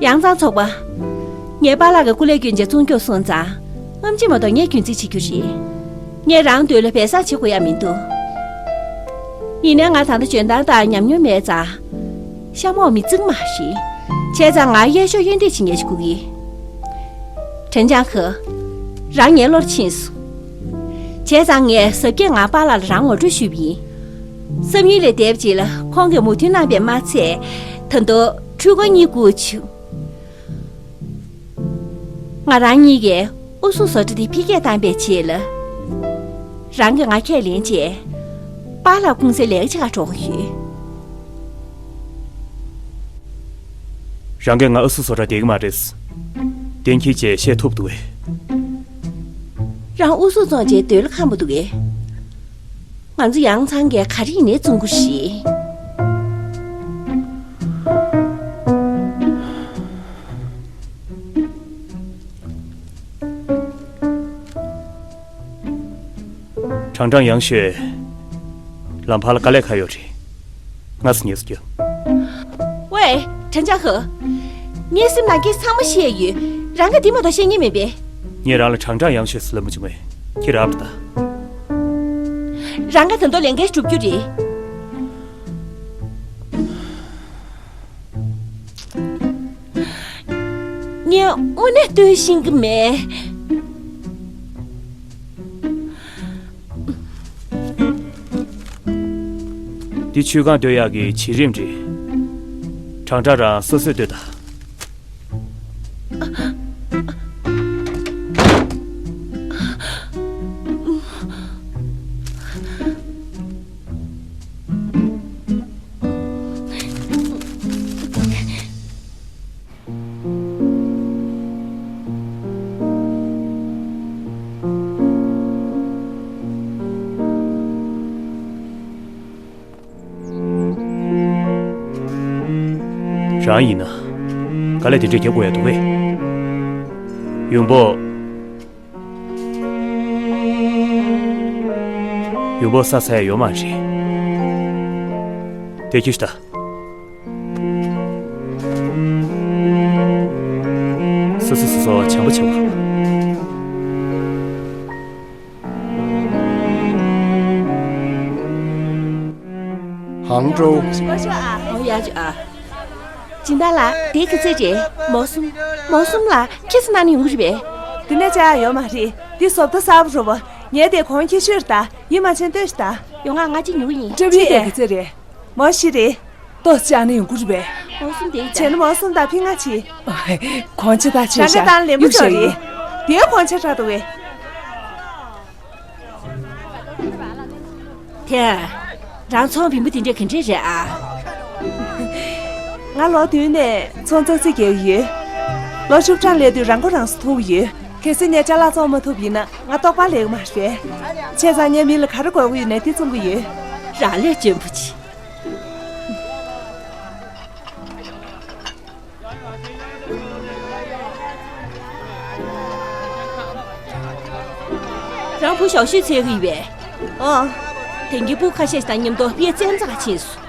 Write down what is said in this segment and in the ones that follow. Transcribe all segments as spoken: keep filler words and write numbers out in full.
ཡང་ཚང་ཚོགས་པ། ངའི་པཱ་ལགས་ཀྱི་སྐུ་ལས་སྐྱོན་ཆེད་བཙོང་སྐྱོར་སོང་ཙང་། ཨེམ་ཆི་མ་གཏོགས་ངས་སྐྱོན་རྩིས་བྱེད་རྒྱུ་རེད། ངས་རང་འདོད་ལ་བེ་ས་བྱེད་དགོས་ཡ་མི་འདུག་ཡིན་ནའི་ང་ད་ལྟ་འཇོན་ཐང་དང་ཉམས་མྱོང་མེད་ཙང་། གཤམ་འོག་མི་བརྩི་གི་མ་རེད། བྱས་ཙང་ང་གཡས་ཤོག་གཡོན་འདེགས་བྱེད་མཁན་ཞིག་དགོས་ཀྱི། ཁྲེན་ཅང་ཧེ། རང་ངའི་བློར་ཕྱིན་སོང་། བྱས་ཙང་ངས་གཟབ་རྒྱས་ངང་པཱ་ལགས་ལ་རང་ངོ་སྤྲོད་ཞུས་པ་ཡིན། སང་ཉིན་ལས་སྡེབ་ཅིག་ལ་ཁོང་གིས་མོས་མཐུན་གནང་བས་མ་ཚད། ད་དུང་འཕྲུལ་འཁོར་གཉིས་བསྐུར་བྱུང་། ང་རང་གཉིས་ཀས་ཨུ་སུ་བཟོ་གྲྭ་དེ་འཕེལ་རྒྱས་བཏང་བའི་ཆེད་ལ། རང་གིས་ང་ཁས་ལེན་བྱས། པཱ་ལགས་ཀུང་སིའི་ལས་ཀ་བྱེད་གར་འགྲོ་གི་ཡོད། རང་གིས་ང་ཨུ་སུ་བཟོ་གྲྭར་བསྡད་ཀྱི་མ་རེད། གཏན་འཁེལ་བྱས་བཤད་ཐུབ་འདུག་གས། རང་ཨུ་སུ་བཙོང་བྱས་འདོད་བློ་ཁེངས་པོ་འདུག་གས། ང་ཚོ་ཡང་ཚང་གིས་ག་རེ་ཡིན་ནའི་བཙོང་གི་རེད། ཁྲང་ཁྲང་ཡང་ཞོས། ལམ་བར་ལ་དཀའ་ལས་ཁག་ཡོད་རེད། སྔ་ས་ཉེ་ས་རྒྱག་ཝེ། ཁྲེན་ཅང་ཧེ། ངའི་སེམས་ནང་གི་ཚང་མ་ཤེས་ཡོད། རང་གིས་འདི་མ་གཏོགས་ཤེས་ཉེན་མེད་པས། ངས་རང་ལ་ཁྲང་ཁྲང་ཡང་ཞོས་ཟེར་ལབ་མ་བྱུང་བས། ཁྱེད་རང་ལ་ད། རང་གིས་ད་དུང་ལས་འགན་སྒྲུབ་རྒྱུ་རེད། ངས་དངོས་གནས་ལྟོས་ཤེས་ཀྱི་མེད། འདི་ཆུ་སྒང་སྡོད་ཡག་གི་བྱེད་རིམ་རེད། ཁྲང་ཁྲང་རང་སོ་སོས་ལྟོས་དང་། རང་ཡིན་ན། དཀའ་ལས་དེ་འདྲས་རྒྱབ་དགོས་ཡ་འདུག་གས། ཡུམ་པོ། ཡུམ་པོ་ས་ཟ་ཡ་ཡོད་མ་རེད། དེ་ཁྱོད་ཤི་ད། སོ་སོ་སོ་སོ་བྱམས་པོ་བྱེད་དགོས། ཧང་ཀྲོའུ། ཨོ་ཡ་ཅོ་ཨ། སྦྱིན་བདག་ལགས། དེ་ག་ཚོད་རེད། མོ་གསུམ། མོ་གསུམ་ལ་ཁྱི་ཙམ་གནང་ན་ཡོང་གི་རེད་པས། དེ་ནས་བྱ་ཡ་ཡོད་མ་རེད། འདི་བཟོ་ལྟ་གསར་པ་རེད་པ། ངས་དེ་གོང་ཁྱི་ཤོར་ད། ཡིད་མ་ཆེས་ལྟོས་ཤིག་ད། ཡོང་ང་ལྔ་གཅིག་ཉོ་གི་ཡིན། སྤྲད་པ་ཡིན། དེ་ག་ཚོད་རེད། མོ་བཞི་རེད། ཏོག་ཙམ་གནང་ན་ཡོང་གི་རེད་པས། མོ་གསུམ་དེ་བྱས་ན་མོ་གསུམ་དང་ཕིང་ང་ཆི། གོང་ཆེ་ད་ཆེ་ཤག་རང་ག་དང་ལེན་པོ་ཡོད་ཤག་ཅོ་ཡིན། རེད། དེའི་གོང་ཆེ་དྲག་འདུག་གས། ཐེ། རང་ཚོང་བིམ་པོ་དེ་འདྲས་ག་འདྲས་རེད་ཨ། ང་ལོ་བདུན་ནས་ཚོང་ཙག་ཙིག་རྒྱག་གི་ཡོད། ལོ་བཅུ་གྲངས་སླེབས་དུས་རང་མགོ་རང་སུ་ཐོན་གྱི་ཡོད། གལ་སྲིད་ངས་ཅ་ལག་བཙོང་མ་ཐུབ་ཡིན་ན་ང་ལྟོགས་པ་ལེགས་མ་རེད། བྱས་ཙང་ངས་མི་ལ་ག་རེ་དགོས་ཀྱི་ཡོད་ནའི་དེ་བཙོང་གི་ཡོད། རང་ལས་སྐྱོན་པོ་ཆེ། རང་བུ་ཞའོ་ཤུས་འཚོལ་གི་ཡོད་པས། ཨོ། དེང་གི་བུ་ཁ་ཤས་ཤིག་དང་མཉམ་དུ་པེ་བཙན་འཛུལ་ཕྱིན་སོང་།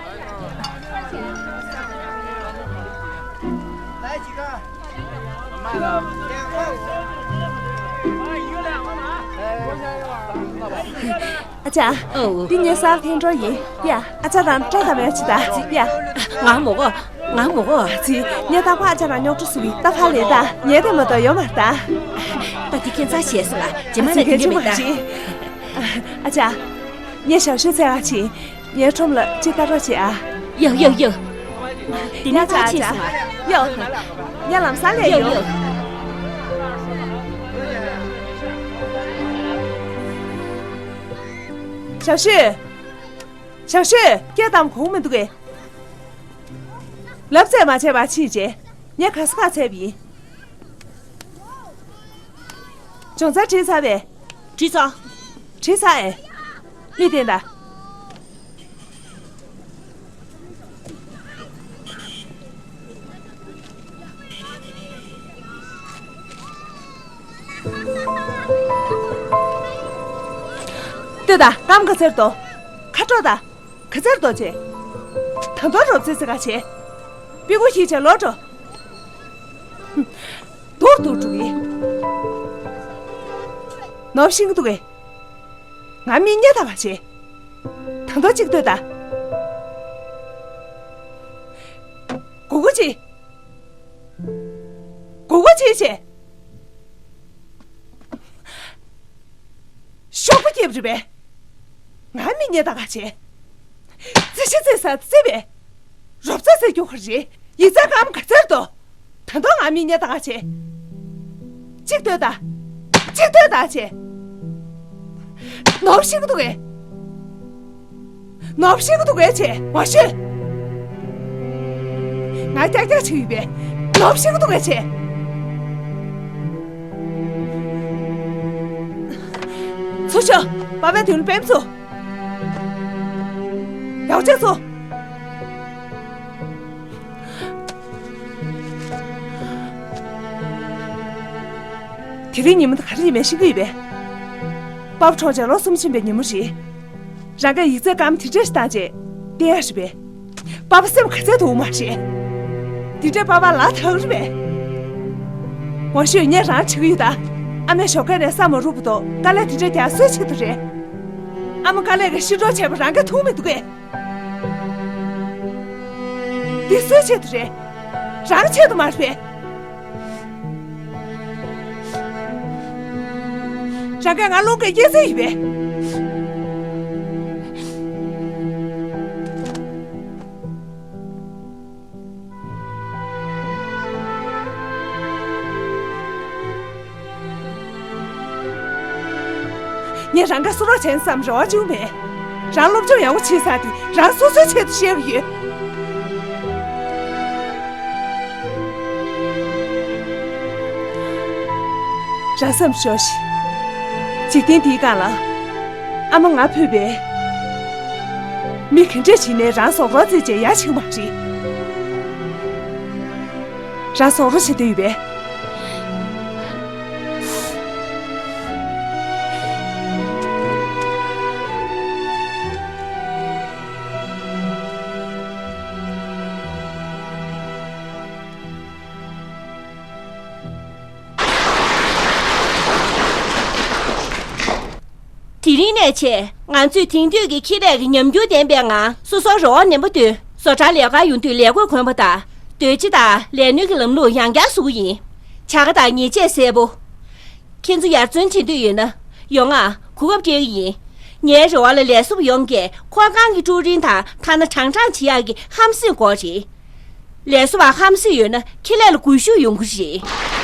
ཨ་ཅག་ཨོ། འདི་ངའི་སར་འཕེན་འགྲོ་ཡིན། ཡ། ཨ་ཅག་རང་སྐྲ་དམ་ཡ་ཅི་ད། ཡ། ང་མོ་གོ་ང་མོ་གོ་ཙི། ངས་ད་ཕ་ཨ་ཅག་རང་རྙོག་དྲ་བཟོ་གི་ད་ཕ་ལས་ད། ངས་དེ་མ་གཏོགས་ཡོད་མ་རེད་ད། ད་དེ་ཁྱད་མཚར་བྱས་སོང་ང་རྗེས་མ་ལ་དེ་ཙི་ངས་མི་ད། ཨ་ཅག་ངས་ཞབས་ཞུ་འཚོལ་ག་ཕྱིན། ངའི་ཁྲོམ་ལ་ཅིག་ལྟ་རོགས་བྱེད་ཨ། ཡོ་ཡོ་ཡོ། དེ་ནས་ཡ་ཅག་ཕར་ཕྱིན་ཅག་སོང་ང་། ཡོ། ངས་ལམ་སང་སླེབས་ཡོ་ཡོད། ཡོ། ཞབས་ཞུ། ཞབས་ཞུ། སྐད་བཏང་གོང་མི་འདུག་གས། ལབ་ཙམ་མ་བྱས་པར་ཕྱིན་རྗེས་ངས་ག་ས་ག་འཚོལ་བ་ཡིན། སྦྱོང་ཚན་བྲིས་ཚར་བས། བྲིས་ཚར། བྲིས་ཚར་ཨེ། མིག་བསྟན་དང་། ལྟོས་དང་། གཏམ་ག་ཚོད་འདུག་ཁ་དྲོ་དང་། ག་ཚོད་འདུག་ཅེས། ད་དུང་རོབ་ཙེ་ཙེ་ག་བྱེད། པི་ཀོ་ཞིག་བྱས་ལོག་འགྲོ། འདུག་འདུག་འགྲོ་གི། ནོར་ཤིང་འདུག་གས། ང་མི་རྙེད་ད་ག་བྱེད། ད་དོ་གཅིག་ལྟོས་ད། གུ་གུ་ཅི། གུ་གུ་ཅི་བྱེད། ཤོག་པ་རྒྱབ་རེད་པས། ང་མི་རྙེད་ད་ག་བྱེད། རྩི་ཤི་རྩི་ས་རྩི་བས། རོབ་རྩ་ཟེར་རྒྱུ་ཁ་རེད། ཡིག་ཚད་སྐམ་ག་ཚར་དོ། ད་དོ་ང་མི་རྙེད་ད་ག་བྱེད། གཅིག་ལྟོས་ད། གཅིག་ལྟོས་ད་བྱེད། ནོར་ཤིག་འདུག་གས། ནོར་ཤིག་འདུག་གས་བྱེད་མ་ཤོད། ང་ཀྱག་ཀྱག་བྱེད་ཡོད་པས། ནོར་ཤིག་འདུག་གས་བྱེད། ཚུར་ཤོག་པ་པའི་དུས་ལ་པེམ་ཚུ། ཡག་ཅག་ཚུ། དེ་རིང་ཉིན་མོ་དེ་ག་རེ་ཡིན་མིན་ཤེས་ཀྱི་ཡོད་པས། པ་ཕ་གྲོངས་བྱས་ལོ་གསུམ་ཕྱིན་པའི་ཉིན་མོ་རེད། རང་གིས་ཡིག་ཚད་སྐམ་དེ་འདྲ་ཞིག་བཏང་རྗེས་བསྟན་ཡག་རེད་པས། པ་ཕ་སེམས་ག་ཚད་དུ་འུ་མ་རེད། དེ་འདྲས་པ་ཕ་ལ་ཐག་རེད་པས། ཝང་ཤུས་ངས་རང་བྱེད་ཀྱི་ཡོད་ད། ཨ་མས་ཞོགས་ཀས་ནས་ས་མ་རུབ་བར་དུ་དཀའ་ལས་དེ་འདྲས་རྒྱག་སུའི་ཆེད་དུ་རེད། ཨ་མ་དཀའ་ལས་ཀྱིས་ཤི་འགྲོ་བྱས་པ་རང་གིས་མཐོང་མི་འདུག་གས། འདི་སུའི་ཆེད་དུ་རེད། རང་ཆེད་དུ་མ་རེད་པས། རང་གིས་ང་རླུང་གིས་གཡས་ཟིན་ཡོད་པས། ངས་རང་ག་སུ་རོགས་བྱས་བསམ་རེ་བ་བཅུག་མེད། རང་སློབ་སྦྱོང་ཡག་པོ་བྱེད་ས་དེ་རང་སོ་སོའི་ཆེད་དུ་བཤད་ཀྱི་ཡོད། རང་བསམ་ཤོག་ཤིག་འཇིག་རྟེན་འདིའི་སྒང་ལ་ཨ་མ་ང་ཕུད་པའི་མི་ག་འདྲས་བྱས་ནས་རང་ཟོག་རོ་རྩེད་བྱས་ཡ་ཆིག་མ་རེད། རང་ཟོག་རོ་བྱེད་འདོད་ཡོད་པས། དེ་རིང་ནས་བྱས་ང་ཚོས་དེང་དུས་ཀྱི་ཁེ་ལས་ཀྱི་ཉམས་འགྱུར་ལྡན་པའི་ངང་སོ་སོར་རོགས་ནན་པོ་བཏོན། བཟོ་གྲྭར་ལས་ཀར་ཡོང་དུས་ལས་བགོས་གོན་པ་དང་སྡོད་གཞི་དང་ལས་སྣོན་གྱི་ལམ་ལུགས་ཡང་བསྐྱར་བཟོ་གི་ཡིན། བྱ་དགའ་དང་ཉེས་ཆད་གསལ་པོ། ཁྱེད་ཚོ་ཡར་བརྩོན་བྱེད་འདོད་ཡོད་ན་ཡོང་ང་། གོ་སྐབས་སྤྲད་ཀྱི་ཡིན། ངའི་རེ་བ་ལ་ལས་བཟོ་པ་ཡོངས་ཀྱིས་འཁོར་ཁང་གི་ཀྲུའུ་རིན་དང་ཐ་ན་ཆང་འཐུང་བྱེད་ཡག་གི་ཧམ་སེམས་དགོས་རེད། ལས་བཟོ་པ་ཧམ་སེམས་ཡོད་ན་ཁེ་ལས་ལ་སྒུལ་ཤུགས་ཡོང་གི་རེད།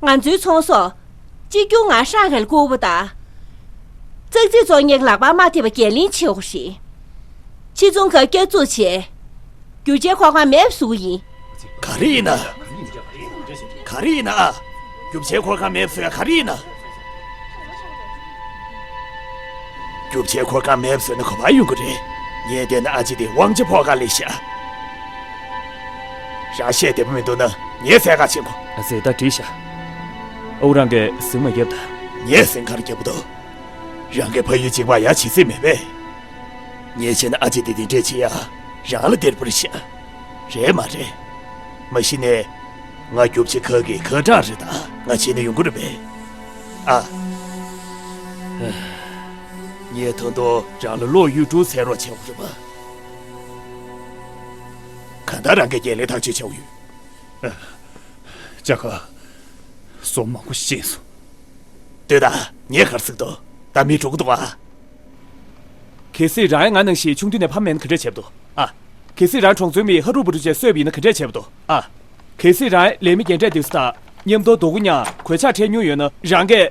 ང་ཚོའི་ཚོང་ཟོག་གཅིག་གྱུར་ངང་ཧྲང་ཧའེ་ལ་བསྐུར་བ་དང་། ཙག་ཙིག་བཙོང་མཁན་གྱི་ལག་པར་མ་ཐེབས་པ་འགན་ལེན་བྱེད་དགོས་རེད། ཕྱིར་ཚོང་ཁང་བསྐྱར་འཛུགས་བྱས། རྒྱུ་ཆའི་འཁོར་ཁང་མེད་པ་བཟོ་གི་ཡིན། ག་རེ་ཡིན་ན། ག་རེ་ཡིན་ན་ཨ། རྒྱུ་ཆའི་འཁོར་ཁང་མེད་པ་བཟོ་ཡ་ག་རེ་ཡིན་ན། རྒྱུ་ཆའི་འཁོར་ཁང་མེད་པ་བཟོས་ན་ག་པར་ཡོང་གི་རེད། ངས་བལྟས་ན་ཨ་ཅེ་དེ་དབང་ཆ་ཕོག་ཁ་ལས་ཤག་རང་བཤད་བདེ་པོ་མི་འདུག་ན་ངས་གསལ་ཁ་བྱེད་དགོས། ཨ་ཙི་ད་བྲིས་ཤག་ཨོ་རང་གིས་ཟིང་མ་རྒྱབ་ད། ངས་ཟིང་གར་རྒྱབ་འདུག་རང་གི་ཕ་ཡུལ་གཅིག་པ་ཡ་བྱེད་སྲིད་མེད་པས། ངས་བྱས་ན་ཨ་ཅེ་དེ་དེ་འདྲས་བྱེད་ཡ་རང་ལ་སྟེར་བར་བཤད། རེད་མ་རེད། མ་གཞི་ནས་ང་རྒྱུ་ཆ་ཁག་གི་ཁ་གྲངས་རེད་ད། ང་བྱས་ན་ཡོང་གི་རེད་པས། ཨ། ངས་ད་དུང་རང་ལ་གློག་ཡུལ་གྲུ་འཚོལ་རོགས་བྱེད་དགོས་རེད་པ། གང་ལྟར་རང་གིས་འགན་ལེན་ཐག་གཅོད་བྱ་དགོས་ཡོད། ཨ། ཅག་ག་སོ་མང་པོ་ཤེས་སོང་། ལྟོས་དང་། ངས་ག་རེ་ཟེར་གྱི་འདུག་ད་མི་འགྲོ་གི་འདུག་ཨ། གལ་སྲིད་རང་ང་ནང་བཞིན་ཆུང་དུས་ནས་ཕ་མ་མེད་ན་ག་འདྲས་བྱེད་པ་འདུག་ཨ། གལ་སྲིད་རང་གྲོང་ཚོའི་མིས་ཧ་རུ་བུ་རུ་བྱས་གསོས་པ་ཡིན་ན་ག་འདྲས་བྱེད་པ་འདུག་ཨ། གལ་སྲིད་རང་ལས་མི་རྒན་གྲས་དུས་སུ་དང་མཉམ་དུ་རྡོ་སྐུ་མཉམ་གོད་ཆག་འཕྲད་མྱོང་ཡོད་ན་རང་གིས་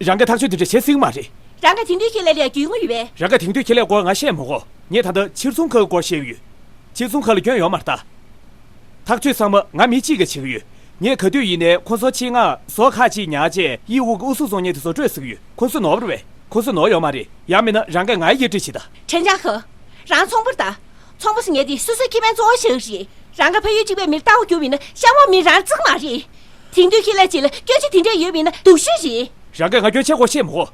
རང་གིས་ཐག་གཅོད་དེ་འདྲ་བྱེད་སྲིད་མ་རེད། རང་གིས་དེང་དུས་ཁེ་ལས་ལ་རྒྱུས་མངའ་ཡོད་པས། རང་གིས་དེང་དུས་ཁེ་ལས་སྐོར་ང་བཤད་མ་དགོས། ངས་ད་ལྟ་ཕྱིར་ཚོང་ཁང་སྐོར་བཤད་ཀྱི་ཡོད། ཕྱིར་ཚོང་ཁང་ལ་སྐྱོན་ཡོད་མ་རེད་ད། ཐག་གཅོད་ཚང་མ་ང་མི་གཅིག་གིས་བྱེད་ཀྱི་ཡོད། ངས་ག་དུས་ཡིན་ནའི་ཁོང་ཚོ་ཆེད་མངགས་ཟོག་ཁག་ཅིག་ཉར་རྗེས་ཡི་འུ་གི་ཨུ་སུ་བཙོང་མཁན་དེ་ཚོ་སྤྲོད་ཟེར་གྱི་ཡོད། ཁོང་ཚོས་ནོར་བ་རེད་པས། ཁོང་ཚོས་ནོར་ཡོད་མ་རེད། ཡང་མིན་ན་རང་གིས་ང་གཡར་དཀྲི་བྱེད་ད། ཁྲེན་ཅང་ཧེ། རང་ཚོང་པ་རེད་ད། ཚོང་པ་ཟེར་མཁན་དེ་སོ་སོའི་ཁེ་ཕན་གཙོ་བོ་བཞག་གི་རེད། རང་གི་ཕ་ཡུལ་གཅིག་པའི་མིར་ལྟ་བ་བསྒྱུར་བ་ཡིན་ན་གཤམ་འོག་མི་རང་བརྩི་གི་མ་རེད། དེང་དུས་ཁེ་ལས་ཅིག་ལ་སྐྱོན་ཆ་དེ་འདྲ་ཡོད་པ་ཡིན་ན་སྡུག་ཤོས་རེད། རང་གིས་ང་སྐྱོན་ཆའི་སྐོར་བཤད་མ་དགོས།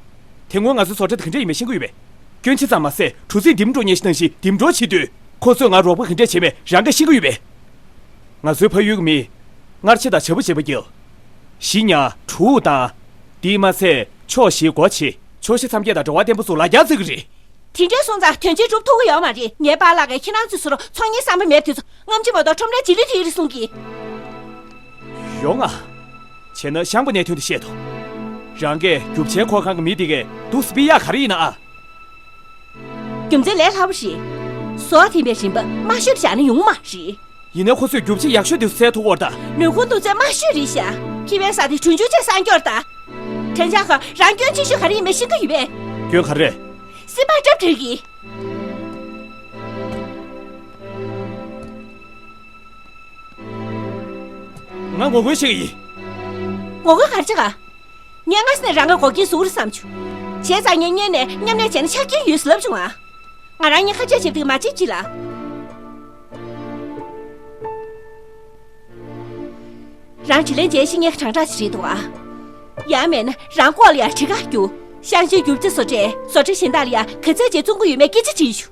དེ་སྔོན་ང་ཚོའི་བཟོ་གྲྭ་དེ་ག་འདྲ་ཡིན་མིན་ཤེས་ཀྱི་ཡོད་པས། སྐྱོན་ཆ་ཙམ་མ་ཟད་གྲུ་གཟིངས་འདེམས་འགྲོ་མཁན་ཞིག་ནང་བཞིན་འདེམས་འགྲོ་བྱེད་དུས། ཁོ་ཚོས་ང་རོགས་པ་ག་འདྲས་བྱས་མེད་རང་གིས་ཤེས་ཀྱི་ཡོད་པས། ང་ཚོའི་ཕ་ཡུལ་གྱི་མི། སྔར་ཆད་དང་བྱ་བུ་བྱེད་པ་སྐྱེལ། གཞི་ཉག་གྲུ་བཏང་། དེས་མ་ཚད་ཕྱོགས་བཞིའི་སྒོ་ཕྱེ། ཕྱོགས་བཞི་མཚམས་བརྒྱད་དང་འགྲོ་བ་བརྟན་པོ་སོགས་ལ་རྒྱ་བརྩི་གི་རེད། དེ་འདྲའི་སོང་ཙང་དོན་ཆེན་སྒྲུབ་ཐུབ་ཀྱི་ཡོད་མ་རེད། ངའི་པཱ་ལགས་ཀྱིས་ཁྱེད་རང་ཚོའི་བཟོ་རོགས་ཚོང་གཉེར་བསམ་པ་མེད་དུས་ཚོད་རྔམ་བརྗིད་མ་གཏོགས་ཁྲོམ་ར་ཇི་ལི་ཇི་ལི་གསུང་གི། ཡོང་ང་། བྱས་ན་ཤང་པ་གནད་དོན་དེ་བཤད་དོ། རང་གིས་རྒྱུ་ཆའི་འཁོར་ཁང་གི་མི་དེ་གས་དུ་སི་པི་ཡག་ག་རེ་ཡིན་ན་ཨ། རྒྱུ་མཚན་ལས་སླ་པོ་རེད། བཟོ་བ་འཐེན་པའི་རིན་པ་དམའ་ཤོས་བཞག་ན་ཡོང་མ་རེད། ཡིན་ནའི་ཁོ་ཚོས་རྒྱུ་ཆ་ཡག་ཤོས་དེ་ཚོ་བཙལ་ཐུབ་ཀྱི་ཡོད་རེད་ད། ནུས་ཁུངས་དུ་ཚད་དམའ་ཤོས་རེད་ཤག་ཁེ་ཕན་ས་དེ་གྲོན་ཆུང་ཆེ་སང་སྐྱོར་ད། དྲན་འཆར་ཁ་རང་སྐྱོན་ཆེ་ཤོས་ག་རེ་ཡིན་མིན་ཤེས་ཀྱི་ཡོད་པས། སྐྱོན་ག་རེ། སེམས་པ་སྐྲག་དྲགས་ཀྱི། ང་ངོ་རྒོལ་བྱེད་ཀྱི་ཡིན། ངོ་རྒོལ་ག་རེ་བྱེད་ག་ངས་སྔ་ས་ནས་རང་གི་འགོག་རྐྱེན་བཟོ་གི་རེད་བསམ་བྱུང་། བྱས་ཙང་ངས་སྔོན་ནས་མཉམ་ལས་བྱས་ན་ཆ་རྐྱེན་ཡོད་ཟེར་ལབ་བྱུང་ང་། ང་རང་གཉིས་ཁ་ཆད་བྱེད་དུས་མ་བྱེད་ཅི་ལ། རང་དྲིན་ལན་འཇལ་ཤེས་མཁན་གྱི་དྲང་གྲགས་ཅིག་རེད་འདུག་ཨ། ཡང་མེད་ན་རང་ལྐོག་ལ་ཡར་གྲི་ཁ་རྒྱུག་ཤང་ཆེན་རྒྱུ་ཆ་བཟོ་གྲྭའི་བཟོ་གྲྭ་གཞན་དག་ལ་ཡང་ག་ཚད་བྱས་བཙོང་གི་ཡོད་མེད་སྐད་ཆ་དྲིས་ཤོག་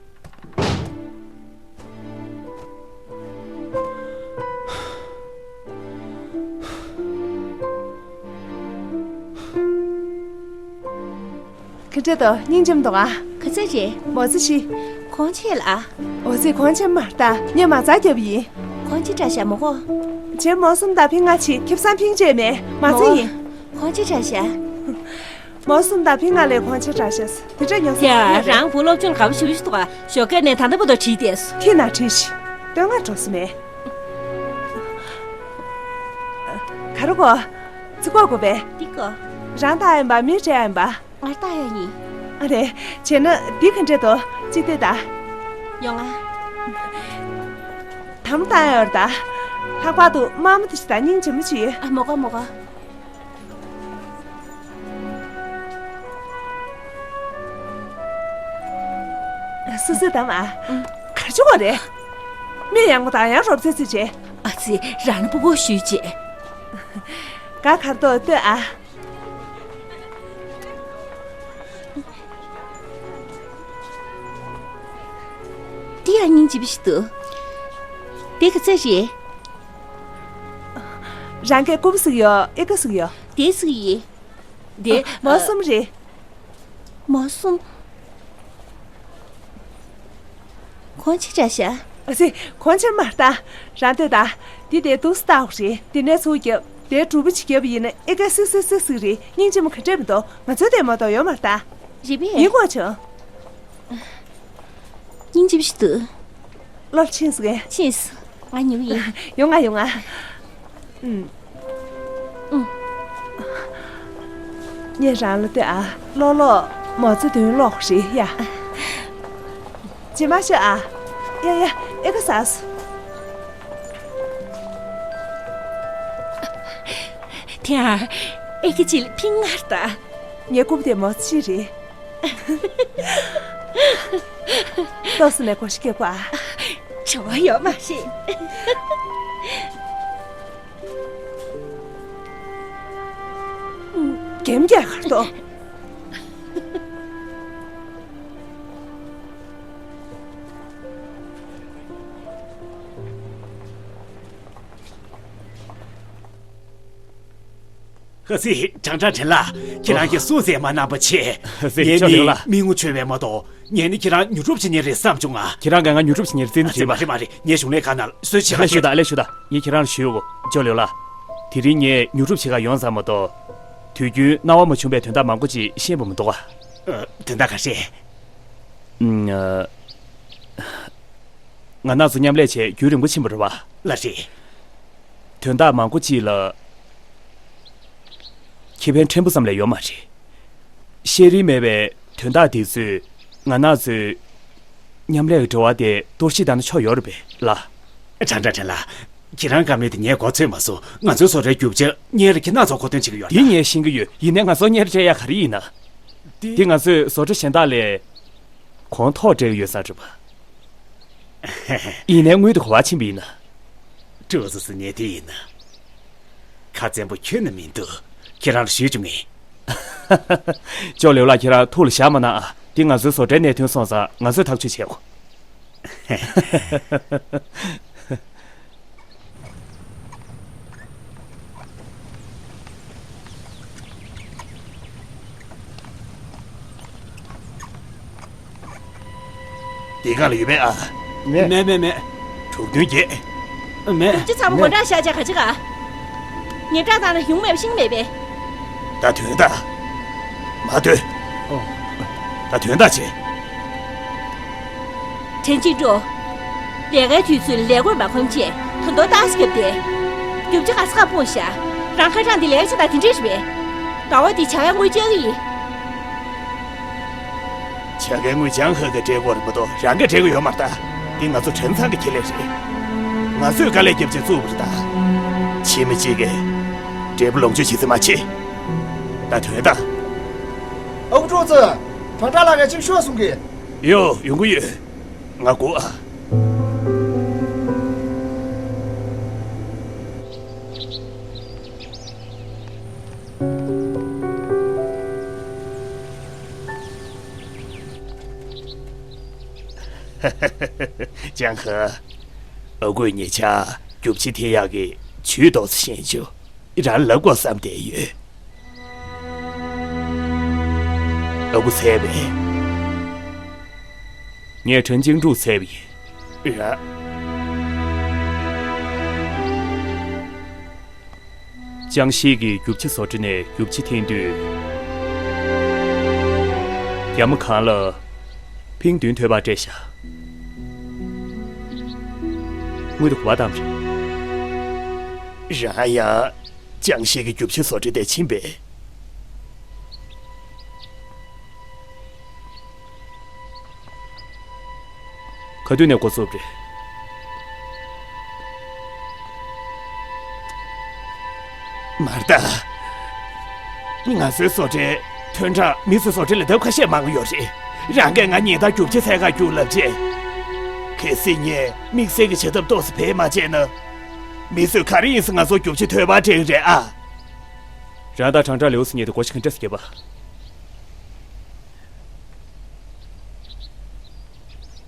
ག་འདྲ་འདུག་སྙིང་རྗེ་མི་འདུག་ཨ། ག་ཚོད་རེད། མོ་ཙི་ཤི། གོང་ཆེ་ལ། འོ་ཙི་གོང་ཆེ་མ་ལྟ་ངས་མ་རྩ་རྒྱབ་ཡིན། གོང་ཆེ་འདྲ་ཤག་མོ་གོ་ཆེ་མོ་གསུམ་དང་ཕིང་ང་ཆེ་ཁེབས་སང་ཕིང་བྱས་མེད་མ་ཚེ་ཡིན། གོང་ཆེ་འདྲ་ཤག་མོ་གསུམ་དང་ཕིང་ང་ལས་གོང་ཆེ་འདྲ་ཤག་དེ་འདྲ་ཉོ་ས་ཡ་རང་བུ་སློབ་སྦྱོང་ག་བ་ཞུ་ཞུ་འདུག་ཨ། ཞོགས་ཀས་ནས་ད་ལྟ་བུ་དོ་བྲིས་ཏེ། ཁྱི་ན་བྲིས་ཤི། སྟོན་ང་འགྲོ་ས་མེད། ག་རེ་གོ་ཚི་གོ་གོ་བས། འདི་གོ་རང་ད་ཡིན་པ་མི་བྲལ་ཡིན་པ། ང་ལྟ་ཡ་ཡིན། ཨ་རེ། བྱས་ན་འདི་ག་འདྲས་འདུག་ཅི་སྟེ་ད། ཡོང་ང་། དམ་བཏང་ཡོད་ད། ལྷག་པར་དུ་དམར་མོ་དེ་ཞིག་དང་སྙིང་རྗེ་མོ་ཅིག་ཡོད། ཨ་མོ་གོ་མོ་གོ་སུ་སུ་དམ་ཨ། ག་ཅི་གོ་རེད། མི་ཡང་གོ་དང་ཡང་རོབ་ཙེ་ཙེ་བྱས། ཨ་ཙི་རང་ལ་སྤུ་གོ་ཞུས་བྱས། ག་གར་དོ་ལྟོས་ཨ། འདི་ཡང་སྙིང་རྗེ་པོ་ཞིག་འདུག་དེ་ག་ཚད་རེད། རང་གི་རྐུབ་ཟིག་ཡོད་ཨེ་ཀ་ཟིག་ཡོད། དེ་ཟིག་ཡིན། དེ་མོ་གསུམ་རེད། མོ་གསུམ། གོང་ཆེ་འདྲ་ཤག་ཨ་ཙི་གོང་ཆེ་མ་ལྟ། རང་ལྟོས་ད། འདི་དེ་འདུག་སྟག་རེད་དེ་ནས་ཚུར་རྒྱབ། དེ་གྲུ་པ་ཅིག་རྒྱབ་ཡིན་ན་ཨེ་ཀ་སིག་སིག་སིག་སིག་རེད། སྙིང་རྗེ་མོ་ག་འདྲས་མི་འདུག་ང་ཚོའི་དེ་མ་གཏོགས་ཡོད་མ་རེད་ད། རེད་པས། ཡིན་དགོས་བྱུང་། སྙིང་རྗེ་པོ་ཞིག་འདུག་བློར་ཕྱིན་སོང་ངས། ཕྱིན་སོང་། ང་ཉོ་ཡིན། ཡོང་ང་ཡོང་ང་། ཨུམ། ཨུམ། ངས་རང་ལ་ལྟོས་ཨ། ལོག་ལོག་མོ་ཙི་དོན་ལོག་རེད་ཡ། ཇེ་མ་ཤོད་ཨ། ཡ་ཡ་ཨེ་ཀ་ཟ་སོང་། དེ་ཨ། ཨེ་ཀ་ཅིག་ལ་ཕིང་ངར་ད། ངའི་རྐུབ་དེ་མོ་ཙི་རེད། ཏོག་ཙམ་ནས་གོ་ཤི་སྐྱེ་བ། བྱ་བ་ཡོད་མ་རེད། རྒྱན་རྒྱག་གར་ཏོ། ཧ་སི། དྲང་དྲང་དྲན་ལ། ཁྱེད་རང་གིས་སུ་མཛད་མ་གནང་པ་བྱས། ཧ་སི། ངས་ཅོ་ལེའུ་ལ། མི་མི་ངོ་ཆོད་པས་མ་གཏོགས། ངས་ནི་ཁྱེད་རང་ཉོ་སྒྲུབ་བྱེད་མཁན་རེད་བསམ་བྱུང་ང་། ཁྱེད་རང་གིས་ང་ཉོ་སྒྲུབ་བྱེད་མཁན་རེད་བརྩི་འདུག་ཨ་ཙི་མ་རེད་མ་རེད། ངས་གཞུང་ལས་ཁང་ནང་ལ་གསོལ་ཇ་ཨ་ལས་ཞུ་ད་ཨ་ལས་ཞུ་ད། ངས་ཁྱེད་རང་ལ་ཞུ་དགོས། ཅོ་ལེའུ་ལ། དེ་རིང་ངས་ཉོ་སྒྲུབ་བྱེད་ག་ཡོང་ཙམ་མ་གཏོགས། དུས་རྒྱུན་སྣང་བ་མ་བྱུང་པའི་དོན་དག་མང་པོ་ཅིག་ཤེས་པ་མི་འདུག་ག་ཨ། དོན་དག་ག་རེ། ཨ། ང་རང་ཚོ་མཉམ་ལས་བྱས་རྒྱུན་རིང་པོ་ཕྱིན་པ་རེད་བ། ལགས་རེད། དོན་དག་མང་པོ་ཅིག་ལ་ཁེ་ཕན་ཕྲན་བུ་ཙམ་ལས་ཡོད་མ་རེད། ཤེས་རིག་མེད་པའི་དོན་དག་འདི་ཚོས་ང་རང་ཚོའི་མཉམ་ལས་ཀྱི་འབྲེལ་བ་དེ་གཏོར་བཤིག་བཏང་ན་ཆོག་ཡོད་རེད་པས་ལགས། དྲང་དྲང་དྲན་ལ། ཁྱེད་རང་བཀའ་མོལ་དེ་ངས་མགོ་ཚོས་མ་སོང་། ང་ཚོའི་བཟོ་གྲྭའི་རྒྱུ་ཆ་གཉེར་ཁྱེད་རང་ཚོ་མཁོ་འདོན་བྱེད་ཀྱི་ཡོད་ད། འདི་ངས་ཤེས་ཀྱི་ཡོད། ཡིན་ནའི་ང་ཚོ་གཉེར་སྤྲད་ཡག་ག་རེ་ཡིན་ན། འདི་ང་ཚོས་བཟོ་གྲྭ་གཞན་དག་ལས་གོང་མཐོར་སྤྲད་ཀྱི་ཡོད་ས་རེད་པ། ཡིན་ནའི་དངུལ་དེ་ག་པར་ཕྱིན་པ་ཡིན་ན། སྤྲོ་སོ་སོ་ཉེ་དེ་ཡིན་ན། ཁ་བཙན་པོ་ཁྱོན་ནས་མི་འདུག་ཁྱེད་རང་ལ་ཞུས་བྱུང་ངས། ཅོ་ལེའུ་ལགས། ཁྱེད་རང་ཐུགས་ལ་བཞག་མ་གནང་ཨ། འདི་ང་ཚོའི་བཟོ་གྲྭའི་གནད་དོན་སོང་ཙང་ང་ཚོས་ཐག་གཅོད་བྱེད་དགོས། འདི་ག་ལ་ཡོད་པས་ཨ། མེད། མེད་མེད་མེད། གྲུབ་དོན་བརྒྱད། མེད། སྐྱིད་ཚང་མ་གོ་འདྲ་ཤ་ཆ་ག་ཅི་ག་ངེད་བྲག་ཐང་ན་ཡོང་མེད་པ་ཤིང་མེད་པས། ད་དོན་དག་མ་ཐོས། ཨོ། ད་དོན་དག་བྱེད། ཁྲེན་ཅིན་ཀྲུའུ། ལས་ཀའི་དུས་ཚོད་ལས་བགོས་མ་ཁོམ་ཆེད་ད་དུང་ཏང་སི་རྒྱབ་སྟེ། རྒྱུ་ཆ་ག་ས་ག་སྤུངས་ཤག་རང་ཁ་གྲངས་འདི་ལས་ཀ་བྱེད་སྟངས་དེ་འདྲས་རེད་པས། ཟླ་བ་འདི་བྱ་བའི་དངུལ་རྐྱང་གི་ཡིན། བྱ་དགའི་དངུལ་ལྗང་ཧེ་གིས་སྤྲད་དགོས་རེད་མ་གཏོགས་རང་གིས་སྤྲད་ཀྱི་ཡོད་མ་རེད་ད། འདི་ང་ཚོ་ཁྲེན་ཚང་གི་ཁེ་ལས་རེད། ང་ཚོས་དཀའ་ལས་བརྒྱབ་བྱས་བཙུགས་པ་རེད་ད། ཕྱི་མི་གཅིག་གིས་འབྲས་བུ་ལོངས་སྤྱོད་བྱེད་རྩིས་མ་བྱེད། ད་དོན་དག་ཨ་ཁུ་ཀྲོའུ་ཙི། ཁྲང་ཁྲང་ལགས་ཀྱིས་ཅིག་ཤོག་གསུང་གི། ཡོ། ཡོང་གི་ཡོད། ང་སྒུག་ཨ། ལྗང་ཧེ། ཨ་ཁུས་ཉེ་ཆར་རྒྱུ་ཆ་འཐེན་ཡག་གི་ཇུས་ཏོག་ཙམ་ཤེས་བྱུང་། རང་ལབ་དགོས་བསམ་བསྡད་ཡོད། ཨ་ཁུ་བཙལ་བས། ངས་ཁྲེན་ཅིན་ཀྲུའུ་བཙལ་བ་ཡིན། ར། ཅང་ཤིས་ཀྱིས་རྒྱུ་ཆ་བཟོ་གྲྭ་ནས་རྒྱུ་ཆ་འཐེན་དུས། རྒྱ་མ་གང་ལ་ཕིང་བདུན་ཐོལ་པར་སྤྲད་བཞག་དངུལ་དེ་ག་པར་བཏང་བ་རེད། རང་ཡང་ཅང་ཤིས་ཀྱི་རྒྱུ་ཆ་བཟོ་གྲྭ་དེར་ཕྱིན་པས། ག་དུས་ནས་འགོ་བཙུགས་པ་རེད། མ་རེད་ད། ང་ཚོའི་བཟོ་གྲྭའི་ཐོན་གྲངས་མི་ཚོའི་བཟོ་གྲྭ་ལས་ལྡབ་ཁ་ཤས་མང་པོ་ཡོད་རེད། རང་གིས་ང་ཉིན་ལྟར་རྒྱུ་ཆ་འཚོལ་གར་རྒྱུགས་ལབ་བྱས། གལ་སྲིད་ངས་དམིགས་བསལ་གྱི་བྱ་ཐབས་ཏོག་ཙམ་བེད་མ་སྤྱད་ན། མི་ཚོས་ག་རེ་ཡིན་ཟེར་ང་ཚོར་རྒྱུ་ཆ་ཐོལ་པར་སྤྲད་ཀྱི་རེད་ཨ། རང་དང་ཁྲང་ཁྲང་ལེའུ་སི་གཉིས་དེ་སྒོ་ཕྱེ་ག་འདྲ་སེ་བརྒྱབ་པ།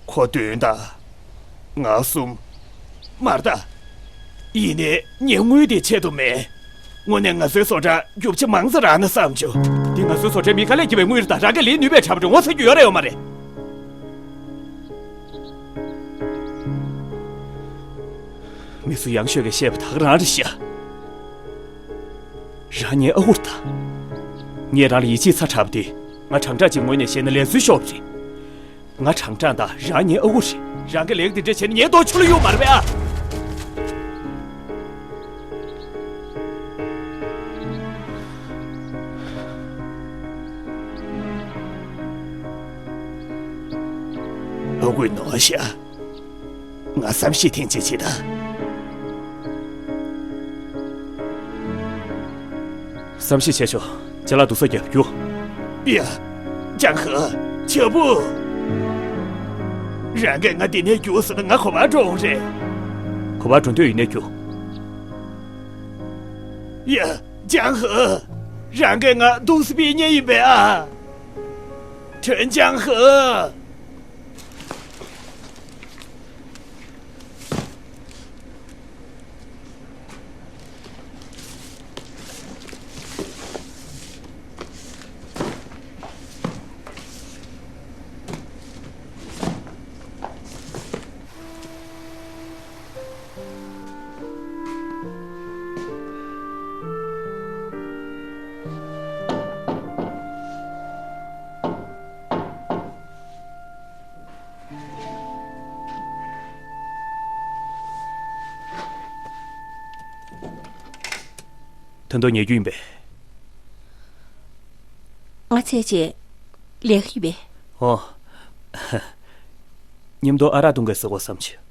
ཁོ་དོན་དག་ང་གསུམ། མ་རེད་ད། ཡིན་ནའི་ངས་དངུལ་དེ་ཆད་དུ་མེད། དངོས་གནས་ང་ཚོའི་བཟོ་གྲྭར་རྒྱུ་ཆ་མང་ཙམ་རག་ན་བསམ་བྱུང་། འདི་ང་ཚོའི་བཟོ་གྲྭའི་མི་དཀའ་ལས་བརྒྱབ་པའི་དངུལ་རེད་ད། རང་གིས་ལེན་ནུས་པས་དྲག་པ་རེད། ངོ་ཚ་རྒྱུ་ཡོད་རེད་ཡོད་མ་རེད། མི་ཚོ་ཡང་ཤོས་ཀྱིས་བཤད་པ་ད་ག་རང་རེད་ཤག་རང་ངའི་ཨ་ཁུ་རེད་ད། ངས་རང་ལ་ཡིད་ཆེས་ཚ་དྲགས་པ་དེ། ང་ཁྲང་ཁྲང་གཅིག་ངོས་ནས་བཤད་ན་ལས་ཚུལ་ཤོར་བ་རེད། ང་ཁྲང་ཁྲང་དང་རང་ངའི་ཨ་ཁུ་རེད། རང་གིས་ལས་ཀ་འདི་འདྲ་བྱས་ན་ངའི་ལྟོ་ཆུ་ལ་གཡུག་མ་རེད་པས་ཨ། ཨ་ཁུས་ནོར་ཤག་ང་བསམ་ཤེས་ཐེངས་གཅིག་བྱེད་དང་། བསམ་ཤེས་བྱས་ཤོག་ཅ་ལག་བསྡུ་ས་རྒྱབ་རྒྱུགས། ཡ། ལྗང་ཧེ། བྱ་སྤུ། རང་གིས་ང་འདི་ནས་རྒྱུགས་ཟེར་ན་ང་ག་པར་འགྲོ་འོང་རེད། ག་པར་འགྲོ་འདོད་ཡིན་ནའི་རྒྱུགས། ཡ། ལྗང་ཧེ། རང་གིས་ང་ཏུང་སི་པི་གཉེར་ཡིན་པས་ཨ། ཁྲེན་ལྗང་ཧེ། ད་དུང་ཉལ་རྒྱུ་ཡིན་པས། ང་ཚེ་རྗེས་ལས་ཀ་ཡོད་པས། ཨོ། མཉམ་དུ་ཨ་རག་འཐུང་ག་ཟེར་དགོས་བསམ་བྱུང་།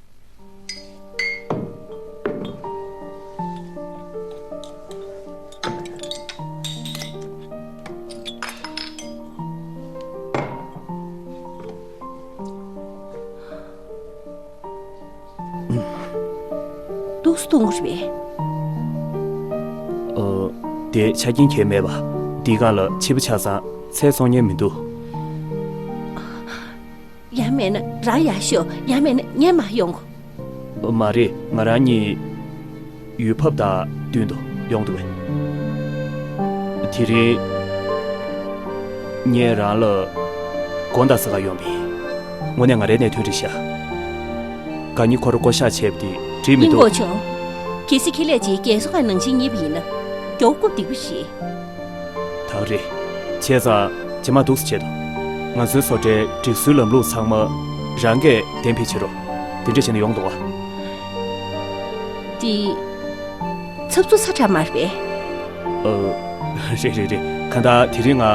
ཏོག་ཙམ་གཏོང་དགོས་རེད་པས། ཨོ། དེ་ཆ་རྐྱེན་གང་ཡང་མེད་པ། འདིའི་སྒང་ལ་ཕྱི་པོ་ཆ་ཚང་ཚལ་བཙོང་མཁན་མི་འདུག་ཡང་མེད་ན་ རང་ཡར་ཤོག་ཡང་མེད་ན་ངས་མར་ཡོང་གོ། མ་རེད། ང་རང་གཉིས་ཡུལ་ཕབ་དང་བསྟུན་དུ་ཡོང་འདུག་པས། དེ་རིང་ངས་རང་ལ་དགོངས་དག་ཟེར་ག་ཡོང་པས། དངོས་གནས་ང་རའི་གནད་དོན་རེད་ཤག་གང་ཉིད་ཁོ་ར་བསྐོ་བཞག་བྱས་པ་དེ་འགྲིག་མི་འདུག་སྙིང་པོ་བྱུང་། གལ་སྲིད་ཁེ་ལས་ཀྱིས་རྒན་གསོ་ཁང་ནང་བཞིན་ཉེས་པ་ཡིན་ན། མགྱོགས་པོ་སྡིག་པ་རེད། ད་རེད། བྱས་ཙང་རྗེས་མ་འདུག་སེ་བྱེད་དོ། ང་ཚོའི་བཟོ་གྲྭའི་སྒྲིག་སྲོལ་ལམ་ལུགས་ཚང་མ་རང་གིས་གཏན་འབེབས་བྱེད་རོགས། དེ་འདྲ་བྱས་ན་ཡོང་འདུག་ག་དེ། ཚབ་ཚུབ་ས་ཁྲ་མ་རེད་པས། ཨ། རེད་རེད་རེད། གང་ལྟར་དེ་རིང་ང་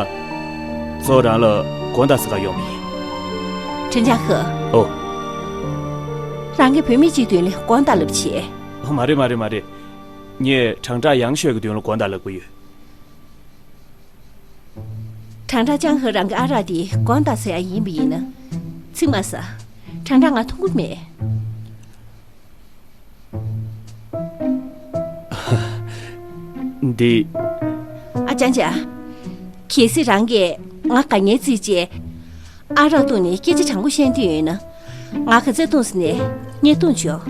གཙོ་བོ་རང་ལ་དགོངས་དག་ཟེར་ག་ཡོང་བ་ཡིན། ཁྲེན་ཅང་ཧེ། ཨོ། རང་གིས་བུད་མེད་ཅིག་མདུན་ལ་དགོངས་དག་ལབ་བྱེད། མ་རེད་མ་རེད་མ་རེད། ངས་ཁྲང་ཁྲང་ཡང་ཤོས་ཀྱི་མདུན་ལ་དགོངས་དག་ལབ་ཀྱི་ཡོད། ཁྲང་ཁྲང་ཅང་ཧེ་རང་གི་ཨ་རག་དེ་དགོངས་དག་ཟེར་ཡ་ཡིན་པ་ཡིན་ན། ཚིག་མ་ཟ། ཁྲང་ཁྲང་ང་མཐོང་གི་མེད། འདི། ཨ་ཅང་ཅང་། གལ་སྲིད་རང་གིས་ང་དགའ་ངལ་བརྩིས་བྱས། ཨ་རག་བཏུང་ནས་སྐད་ཆ་དྲང་པོ་བཤད་འདོད་ཡོད་ན། ང་ག་ཚོད་བཏུང་ཟེར་ནས་ངས་བཏུང་ཆོག་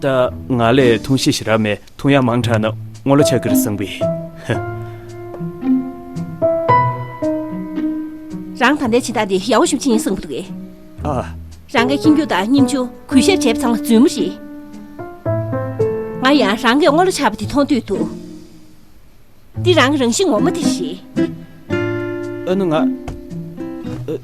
ད་ང་ལས་འཐུང་ཤེས་ཞེ་དྲག་མེད། འཐུང་ཡག་མང་དྲགས་ན་སྔོན་ལ་ཆགས་ཀྱི་རེད་བསམ་གི། རང་ད་ལྟའི་བྱེད་སྟངས་འདི་ཡག་པོ་ཞིག་ཅིག་ཡིན་བསམ་གི་འདུག་གས། ཨ། རང་གི་ཁྱིམ་རྒྱུད་དང་སྙིང་རྗེ་གུས་ཞབས་བྱས་པ་ཚང་མ་རྫུན་མ་རེད། ང་ཡང་རང་གིས་སྔོན་ལ་ཆགས་པ་དེ་མཐོང་འདོད་འདུག་འདི་རང་གི་རང་བཞིན་ངོ་མ་དེ་རེད། ཨ་ནུ་ང་། ཨ།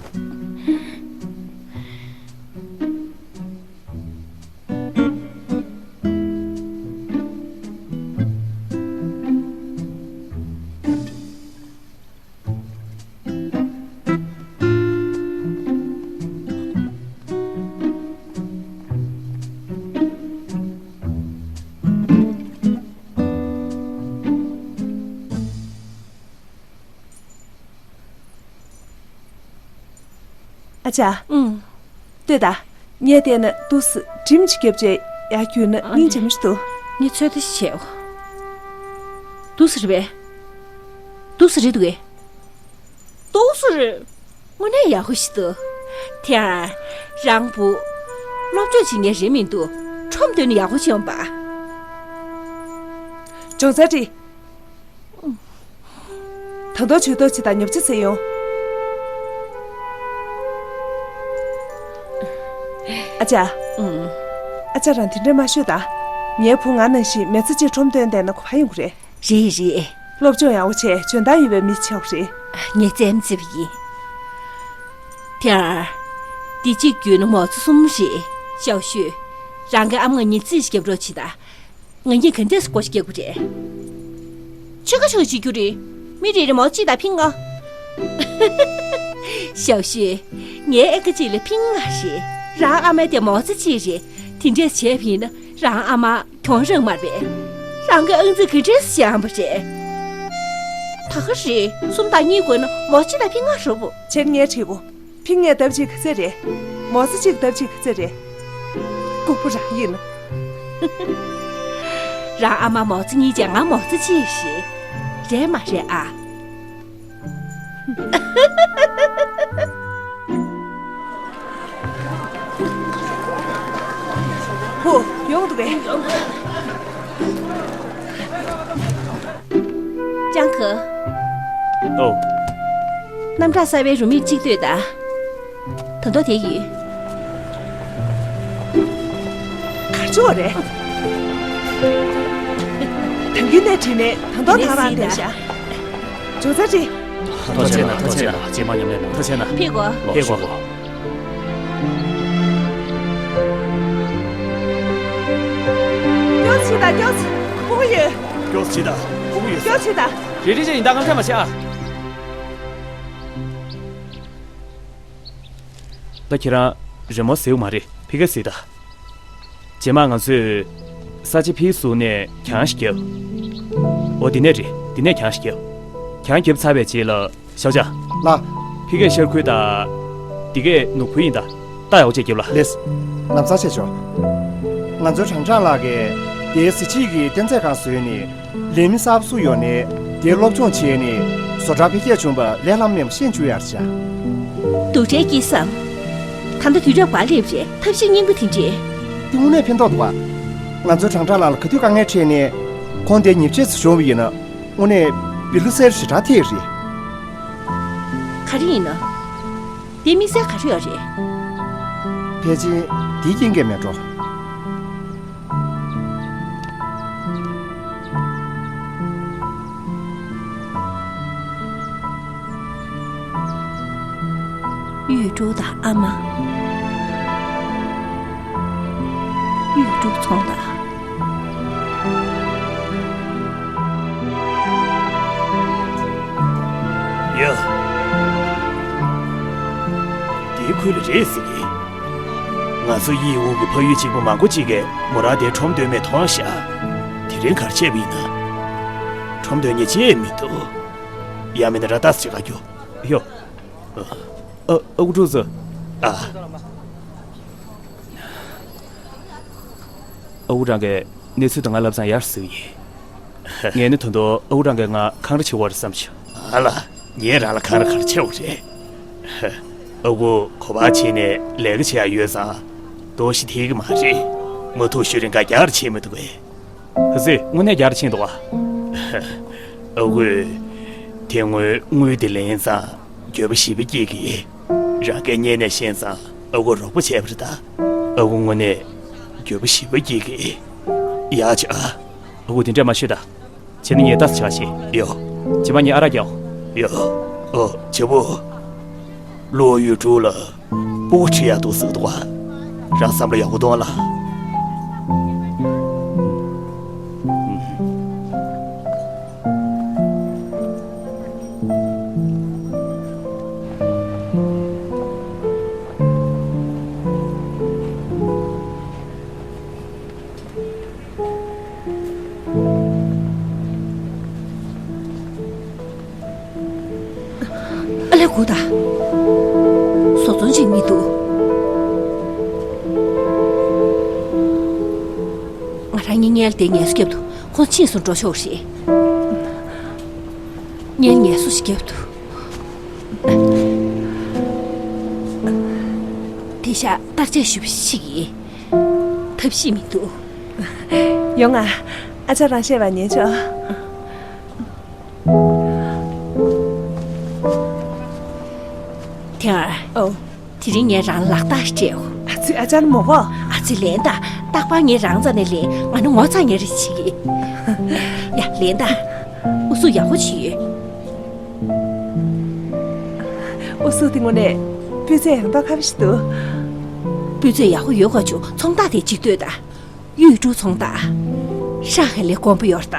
ཨ་ཅག་ཨུང་། ལྟོས་དང་། ངས་བལྟས་ན་འདུག་སེ་འགྲིམ་ཅིག་བརྒྱབ་བྱས་ཡར་བརྒྱུགས་ན་ཨ་སྙིང་རྗེ་མོ་ཞིག་འདུག་ངས་ཚོད་ལྟ་ཞིག་བྱས། འདུག་སེ་རེད་པས། འདུག་སེ་རེད་འདུག་གས། འདུག་སེ་རེད། དངོས་གནས་ཡག་པོ་ཞིག་འདུག་དེ་ཡང་། རང་བུ། སློབ་སྦྱོང་བྱེད་མཁན་རེད་མི་འདུག་ཁྲོམ་སྟོན་ནས་ཡག་པོ་བྱུང་བ། ཇོ་ཚ་ཀྲི། ད་དུང་ཇུས་གཏོགས་ཅིག་དང་ཉོབ་ཆ་ཟེར་ཡོང་། ཨ་ཅག་ཨུང་། ཨ་ཅག་རང་དེ་འདྲ་མ་ཤོད་ད། ངའི་བུ་ང་ནང་བཞིན་མི་ཚེ་གཅིག་ཁྲོམ་སྟོན་བསྡད་ན་གོ་བ་ཡོང་གི་རེད། རེད་རེད། སློབ་སྦྱོང་ཡག་པོ་བྱས་འཇོན་ཐང་ཡོད་པའི་མི་ཆགས་རེད། ངས་རྩེད་མོ་རྩེ་བ་ཡིན། དེ་ཡང་། འདི་གཅིག་བརྒྱུད་ན་མོ་ཙི་གསུམ་རེད། ཞའོ་ཤུས། རང་གི་ཨ་མ་ང་གཉིས་རྩིས་ཤིག་རྒྱབ་རོགས་བྱེད་དང་། ང་གཉིས་ག་འདྲས་སེ་སྒོ་ཕྱེ་རྒྱག་དགོས་རེད། ཆོལ་ཁ་ཆོལ་ཁ་བྱེད་རྒྱུ་རེད། མི་རེ་རེ་མོ་གཅིག་དང་ཕིང་ལྔ། ཞའོ་ཤུས། ངའི་ཨེ་ཁ་གཅིག་ལ་ཕིང་ལྔ་རེད། རང་ཨ་མའི་དེ་མོ་ཙི་གཅིག་རེད། དེ་འདྲས་བྱས་པ་ཡིན་ན་རང་ཨ་མ་གྱོང་རག་མ་རེད། རང་གི་ཨང་རྩིས་ག་འདྲས་སེ་བྱེད་ཨ་མ་རེད། ད་ག་རེད། གསུམ་དང་གཉིས་བགོས་ན་མོ་གཅིག་དང་ཕིང་ལྔ་རེད་པོ། བྱས་ན་ངས་བྲིས་གོ། ཕིང་ལྔས་ལྡབ་གཅིག་ག་ཚད་རེད། མོ་ཙི་གཅིག་ལྡབ་གཅིག་ག་ཚད་རེད། ལྐུགས་པ་རང་ཡིན། རང་ཨ་མ་མོ་ཙི་གཉིས་བྱས་ང་མོ་ཙི་གཅིག་རེད། རེད་མ་རེད་ཨ། ཧོ། ཡོང་འདུག་གས། ཅང་ཁེ། ཨོ། རྣམ་གྲངས་གསར་པའི་རུ་མིག་གཅིག་ལྟོས་དང་། ད་དུང་དེ་ཡོད། ག་ཚོད་རེད། ད་གིན་ནས་བྲིས་ནས་ད་དུང་ཐག་རིང་བསྡད་ཤག་ཇོ་ཚ་ཀྲི། ཐུགས་རྗེ་གནང་། ཐུགས་རྗེ་གནང་། རྗེས་མ་མཉམ་ལས་གནང་། ཐུགས་རྗེ་གནང་། ཕེབས་དགོས། ཕེབས་དགོས། སྐྱོར་ཕྱིན་དང་། སྐྱོར། ཕྲུ་གུ་ཡོད། སྐྱོར་ཕྱིན་དང་། ཕྲུ་གུ་ཡོད། སྐྱོར་ཕྱིན་དང་། རེ་རེ་བྱས་ཡིན་ད་དངངས་སྐྲག་མ་བྱེད་ཨ། ད་ཁྱེད་རང་རི་མོ་གཟིགས་མ་རེད། ཕ་གིར་གཟིགས་དང་། རྗེས་མ་ང་ཚོས་ས་ཆ་ཕིའི་ཟུར་ནས་གྱང་ཞིག་བརྒྱབ། འོ་འདི་ནས་རེད། འདི་ནས་གྱང་ཞིག་བརྒྱབ། གྱང་བརྒྱབ་ཚར་བའི་རྗེས་ལ་ཞའོ་ཅང་། ལགས། ཕ་གིར་ཤར་ཁུལ་དང་། འདི་གས་ནུབ་ཁུལ་ཡིན་ད། ད་ཡག་པོ་བྱས་རྒྱབ་ལ། ལགས། ལམ་སང་བྱས་ཆོག་ང་ཚོའི་ཁྲང་ཁྲང་ལགས་ཀྱིས་དེའི་གཟི་བརྗིད་ཀྱི་རྟེན་རྫས་ཁང་བཟོས་ནས། ལས་མི་གསར་པ་སུ་ཡོང་ནས་དེར་སློབ་སྦྱོང་བྱས་ནས་བཟོ་གྲྭ་འཕེལ་རྒྱས་བྱུང་བར་ལས་སླ་མོ་མཉམ་ཤེས་བཅུག་ཡར་བྱ། སྡུག་འདྲེ་སྐྱིད་བསམ། ད་ལྟ་དུས་རབས་ག་སླེབས་རེད། ཐབས་ཤེས་རྙིང་པ་དེ་འདྲས། དེ་དངོས་གནས་ཕན་ཐོགས་འདུག་པ། ང་ཚོའི་ཁྲང་ཁྲང་ལགས་ལ་ག་དུས་དཀའ་ངལ་འཕྲད་ནས་ཁོང་དེ་ཉེས་ཆད་སུ་ཤོར་བ་ཡིན་ན། དངོས་གནས་བི་ལུ་སེར་ཞེ་དྲག་ཐེག་རེད། ག་རེ་ཡིན་ན། དེ་དམིགས་བསལ་ག་རེ་ཡོད་རེད། ཕལ་ཆེར་དེའི་རྐྱེན་གྱིས་མེད་འགྲོ། གཡུ་ཀྲུང་དང་ཨ་མ། གཡུ་ཀྲུང་ཚོང་དང་། ཡ། འདིའི་ཁུལ་ལ་རེད་ཟེར་གི། ང་ཚོ་གཡས་དབུག་གི་ཕ་ཡུལ་གཅིག་པ་མང་པོ་གཅིག་གིས་མོ་རང་དེ་ཁྲོམ་སྟོན་མེད་མཐོང་ཤག། དེ་རིང་ག་རེ་བྱས་པ་ཡིན་ན། ཁྲོམ་སྟོན་མཁན་ཅིག་མི་འདུག། ཡང་མིན་ན་ར་ཏཱས་ཅིག་ག་རྒྱུ། ཡོ། ཨ། ཨ་ཁུ་ཀྲུའུ་ཙི། ཨ། ཨ་ཁུ་རང་གིས་གནས་ཚུལ་དེ་ང་ལབ་ཙང་ཡར་གཟིགས་ཡིན། ངས་ནི་ད་དུང་ཨ་ཁུ་རང་གིས་ང་འཁང་ར་བྱེད་ཀྱི་ཡོད་རེད་བསམ་བྱུང་། ཨ་ལ། ངས་རང་ལ་འཁང་ར་ག་རེ་བྱས་པ་རེད། ཨ་ཁུ་ག་པར་ཕྱིན་ནས་ལས་ཀ་བྱེད་ཡག་ཡོད་ཙང་། འདུག་སེ་ཐེག་གི་མ་རེད། མ་ཐུག་ཤུལ་རིང་དཀའ་རྒྱག་རེ་བྱེད་མི་འདུག་གས། ག་ཚོད་དངོས་གནས་རྒྱག་རེ་ཕྱིན་འདུག་ག། ཨ་ཁུས། དེ་སྔོན་དངུལ་དེ་ལེན་ཙང་འགྱོད་པ་ཞེ་པོ་སྐྱེས་ཀྱིས། རང་གིས་སྔོན་ནས་ཤེས་ཙང་ཨ་ཁུར་རོགས་པ་བྱས་པ་རེད་ད། ཨ་ཁུ་དངོས་གནས་འགྱོད་པ་ཞེ་པོ་སྐྱེས་ཀྱིས། ཡག་བྱས་ཨ། ཨ་ཁུ་དེ་འདྲས་མ་བཤད་ད། བྱས་ན་ངས་ལྟ་ཙམ་བྱས་ཤིག། ཡོ། རྗེས་མ་ངས་ཨ་རག་རྒྱག། ཡོ། ཨོ། བྱ་བུ། ལོ་ཡུ་ཀྲུའུ་ལ་སྤུ་གུ་ཁྲིད་ཡག་འདུག་ཟེར་འདུག་ག། རང་བསམ་བློ་ཡག་པོ་གཏོང་ལ། ཨ་ལས། སྒུག་དང་། བཟོ་ཚོང་ཅིག་མི་འདུག། ང་རང་གཉིས་སྔོན་ལ་དེ་ངལ་གསོ་བརྒྱབ་འདུག། ཁོང་ཕྱིས་སུ་འགྲོ་ཆོག་རེད། སྔོན་ལ་ངལ་གསོ་ཞིག་བརྒྱབ་འདུག། དེང་ཞག་བརྟག་དཔྱད་ཞུ་བ་ཞིག་ཡིན། ཐབས་ཤེས་མི་འདུག། ཡོང་ང་། ཨ་ཅག་རང་བཤད་པ་ཉན་ཆོག། ཐེང་ཨར། ཨོ། དེ་རིང་ངས་རང་ལ་ལག་རྟགས་སྤྲད་འོ། ཨ་ཙི། ཨ་ཅག་ནི་མོ་གོ། ཨ་ཙི། ལེན་ད། རྟག་པར་ངས་རང་རྩ་ནས་ལེན། ང་ནི་ངོ་ཚ་ངེས་རེ་བྱེད་ཀྱི། ཡ། ལེན་ད། ཨུ་ཚུགས་ཡག་པོ་བྱེད་ཡོད། ཨུ་ཚུགས་དེ་དངོས་གནས་སྤུས་ཚད་ཡང་དག་ཁ་པོ་ཞིག་འདུག། སྤུས་ཚད་ཡག་པོ་ཡོད་དགོས་བྱུང་། ཚོང་རྟགས་དེ་གཅིག་ལྟོས་དང་། གཡུ་ཀྲུའུ་ཚོང་རྟགས། ཧྲང་ཧའེ་ལ་དཀོན་པོ་ཡོད་རེད་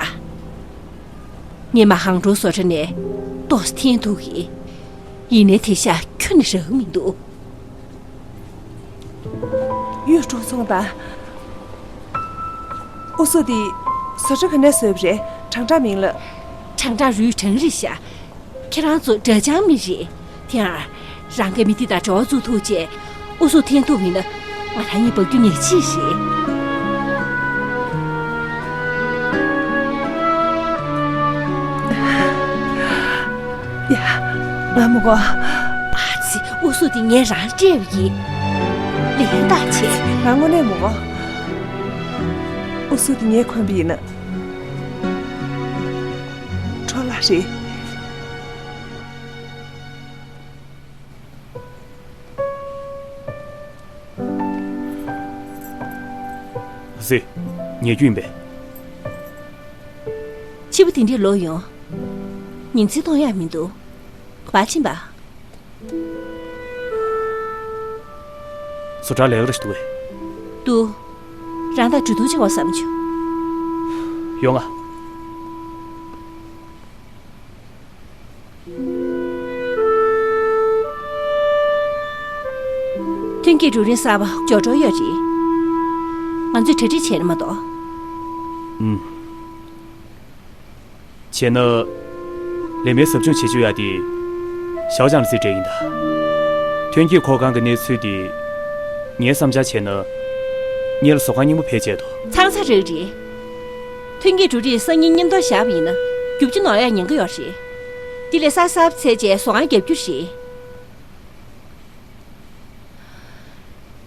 ད། ངས་མ་ཧང་ཀྲོའུ་བཟོ་གྲྭ་ནས་ཏོག་ཙམ་འཐེན་ཐུབ་ཀྱི། ཡིན་ནའི་དེང་ཞག་ཁྱོན་ནས་རག་གི་མི་འདུག། གཡུ་ཀྲུའུ་ཚོང་རྟགས། ཨུ་ཚུགས་དེ་བཟོ་གྲྭ་ག་ནས་བཟོས་པ་རེད། ཁྲང་ཁྲང་མིང་ལ། ཁྲང་ཁྲང་རུའི་ཁྲང་རེད་ཤག། ཁྱེད་རང་ཚོ་གྲྭ་ཆང་མི་རེད། ཐེང་ཨར། རང་གི་མི་དེ་དང་འབྲེལ་བ་བཙུགས་ཐུབ་བྱས། ཨུ་ཚུགས་འཐེན་ཐུབ་མིན་ན། ང་རང་གཉིས་འབབ་རྒྱུ་ཉག་གཅིག་རེད། ཡ། ང་མི་དགོས། ཨ་ཙི། ཨུ་ཚུགས་དེ་ངས་རང་སྤྲད་པ་ཡིན། ལེན་ད་བྱེད། ང་དངོས་གནས་མི་དགོས། ཨུ་ཚུགས་དེ་ངས་གོན་པ་ཡིན་ན། འཕྲོ་བརླག་རེད། ཟེ། ཉལ་རྒྱུ་ཡིན་པས། ཕྱི་པོ་དེ་འདྲས་ལོག་ཡོང་། ཉིན་མཚན་གཏོང་ཡག་མི་འདུག། ག་པར་ཕྱིན་པ། བཟོ་གྲྭར་ལས་ཀ་རེ་ཞིག་འདུག་གས། འདུག། རང་དང་གྲོས་བསྡུར་བྱེད་དགོས་བསམ་བྱུང་། ཡོང་ང་། ཐོན་སྐྱེད་འབྲུ་རིགས་གསར་པ་འཇོག་འགྲོ་ཡོད་རེད། ང་ཚོས་གྲ་སྒྲིག་བྱས་ན་མ་གཏོགས། ཨུམ། བྱས་ན། ལས་མིའི་ཟབ་སྦྱོང་བྱེད་བཅུག་ཡག་དེ། ཞའོ་ཅང་ལ་རྩིས་སྤྲད་ཡིན་ད། ཐོན་སྐྱེད་འཁོར་ཁང་གི་གནས་ཚུལ་དེ། ངའི་བསམ་འཆར་བྱས་ན། སྔོན་ལ་བཟོ་ཁང་རྙིང་པ་ཕལ་ཆེར་དོ། ཚང་ཚ་རག་རེད། ཐོན་སྐྱེད་འབྲུ་རིགས་སང་ཉིན་མཉམ་དུ་བཞག་པ་ཡིན་ན། རྒྱུ་ཆ་ནོར་ཡག་ཉེན་ཁ་ཡོད་རེད། དེ་ལས་གསར་གསར་བཙལ་བྱས་བཟོ་ཁང་བརྒྱབ་རྒྱུ་རེད།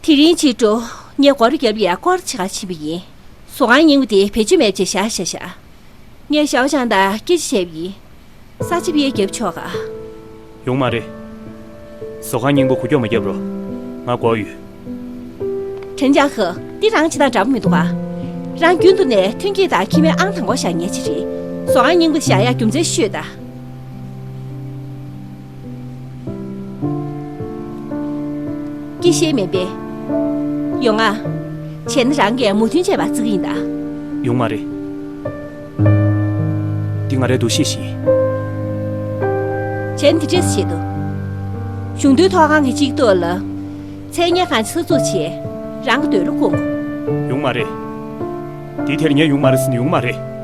དེ་རིང་ཕྱི་དྲོ་ངས་སྒོ་ར་བརྒྱབ་ཡ་སྐོར་ཆེ་ཁ་ཕྱིན་པ་ཡིན། ཟོག་ཁང་རྙིང་པ་དེ་བེད་སྤྱོད་མེད་པ་བྱས་བཞག་བཞག་བཞག་ངས་ཞའོ་ཅང་དང་སྐད་ཆ་བྱས་པ་ཡིན། ས་ཆ་ཕར་རྒྱབ་ཆོག་ག་ཡོང་མ་རེད། ཟོག་ཁང་རྙིང་པ་འགུལ་སྐྱོད་མ་བརྒྱབ་རོགས། ང་དགོས་ཡོད། ཁྲེན་ཅང་ཧེ། འདི་རང་བྱེད་སྟངས་འདྲ་པོ་མི་འདུག་ག་རང་རྒྱུན་དུ་ནས་ཐོན་སྐྱེད་དང་ཁྱིམ་མི་ཨང་དང་པོ་བཞག་མཁན་ཅིག་རེད། ཟོག་ཁང་རྙིང་པ་བཞག་ཡ་རྒྱུ་མཚན་ཤོད་དང་། ཀི་ཤེ་མེ་པེ། ཡོང་ང་། བྱས་ན་རང་གིས་མོས་མཐུན་བྱས་པ་བརྩི་གི་ཡིན་ད། ཡོང་མ་རེད། འདི་ང་རའི་འདུ་ཤེས་ཤིག་ཡིན། བྱས་ན་འདི་འདྲས་བྱེད་དོ། གཞུང་དོན་ཐོག་ཁང་གི་སྤྱི་གཏོགས་ལ། མཚན་སྙན་གང་ཆ་ཚུགས་བྱས། རང་གི་འདོད་བློ་སྐོང་དགོས། ཡོང་མ་རེད། འདི་དེར་ངས་ཡོང་མ་རེད་ཟེར་ན་ཡོང་མ་རེད།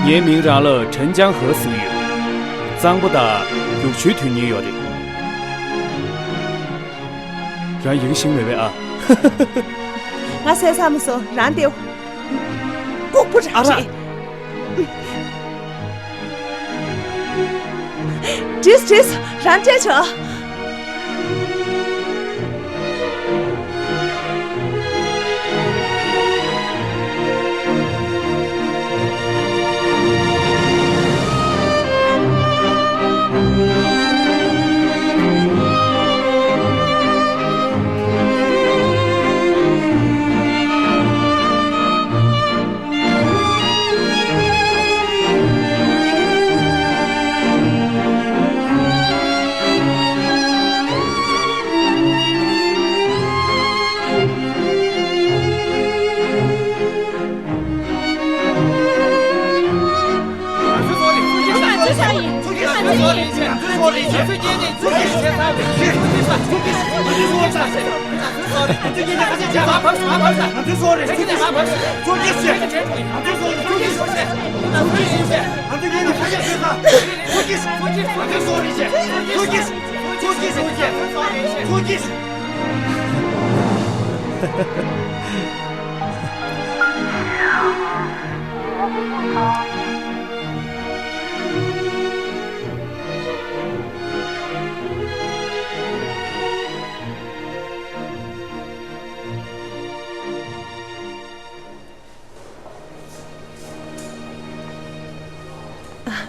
ངའི་མིང་རང་ལ་ཁྲེན་ཅང་ཧེ་ཟེར་གྱི་ཡོད། གཙང་པོ་དང་རྒྱུག་ཆུའི་དོན་སྙིང་ཡོད་རེད། རང་ཡི་གེ་ཤེས་མེད་པས་ཨ། ང་ཟས་ཟ་མ་སོང་། རང་དེ། ལྐུགས་པ་རང་རེད། བྲིས་བྲིས། རང་བྲིས་ཆོག་